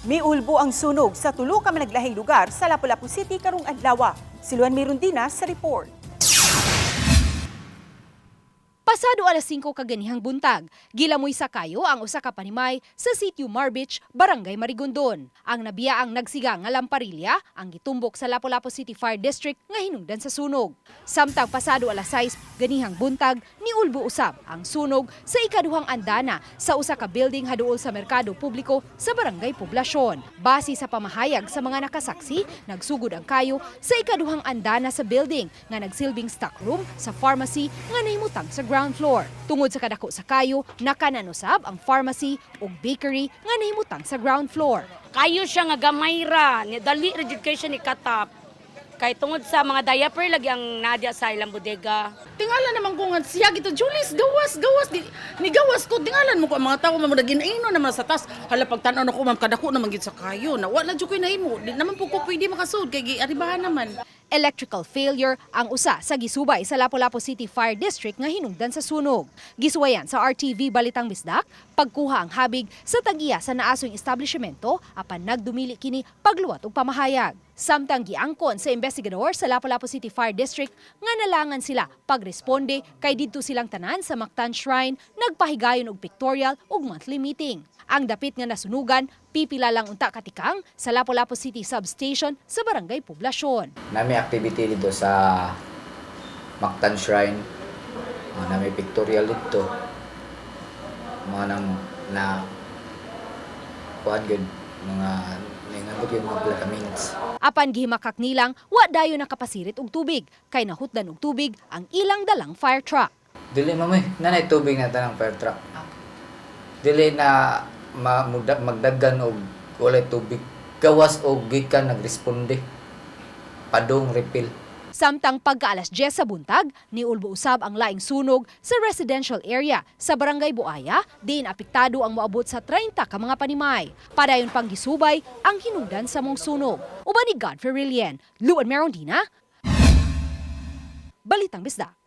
Miulbo ang sunog sa tulo ka managlahing lugar sa Lapu-Lapu City karong adlaw. Si Luan Mirundina sa report. Pasado alas 5 kaganihang buntag, gilamoy sa kayo ang usa ka panimay sa Sitio Marbich, Barangay Marigondon. Ang nabiyaang nagsiga nga lamparilya ang gitumbok sa Lapu-Lapu City Fire District nga hinungdan sa sunog. Samtang pasado alas 6 ganihang buntag, niulbo usab ang sunog sa ikaduhang andana sa usa ka building haduol sa merkado publiko sa Barangay Poblacion. Base sa pamahayag sa mga nakasaksi, nagsugod ang kayo sa ikaduhang andana sa building nga nagsilbing stockroom sa pharmacy nga nahimutang sa ground floor. Tungod sa kadako sa kayo, nakananusab ang pharmacy ug bakery nga nahimutang sa ground floor. Kayo siya nga gamay ra ni dali ra jud kay siya ni katap kay tungod sa mga diaper lagi ang nadya sa ilang bodega. Tingala naman ko nga siya gito, Julius, gawas, gawas di, ni gawas ko. Tingalan mo ko ang mga tao, ma'am, naginaino naman sa tas. Hala, pagtan-aw nako, ma'am, kadako naman gid sa kayo na wala jud koy nahimo. Di naman po ko pwede makasud kay giaribahan naman. Electrical failure ang usa sa gisubay sa Lapu-Lapu City Fire District nga hinungdan sa sunog. Gisuwayan sa RTV Balitang Bisdak, pagkuha ang habig sa tag-iya sa naasoy establishmento apan nagdumili kini pagluwat og pamahayag. Samtang giangkon sa investigador sa Lapu-Lapu City Fire District nga nalangan sila pagresponde kay didto silang tanan sa Mactan Shrine nagpahigayon og pictorial ug monthly meeting. Ang dapit nga nasunugan, pipila lang unta katikang sa Lapu-Lapu City Substation sa Barangay Poblacion. Nami activity dito sa Mactan Shrine. Nami pictorial dito. Mga nang na kuan gyud mga ningabot yung mga pila ka minutes. Apan gihimakak nilang wa dayon nakapasirit og tubig kay nahutdan og tubig ang ilang dalang fire truck. Dili, ma'am, eh. Nanay tubig na tanang fire truck. Dili na magdagan og walay tubig. Gawas og gikan nagresponde. Padong refill. Samtang pagka alas 10 sa buntag, niulbo usab ang laing sunog sa residential area sa Barangay Buaya, diin apektado ang moabot sa 30 ka mga panimay. Padayon pang gisubay ang hinungdan sa mong sunog. Uban ni Godfrey Rilien, Luan Merondina, Balitang Bisdak.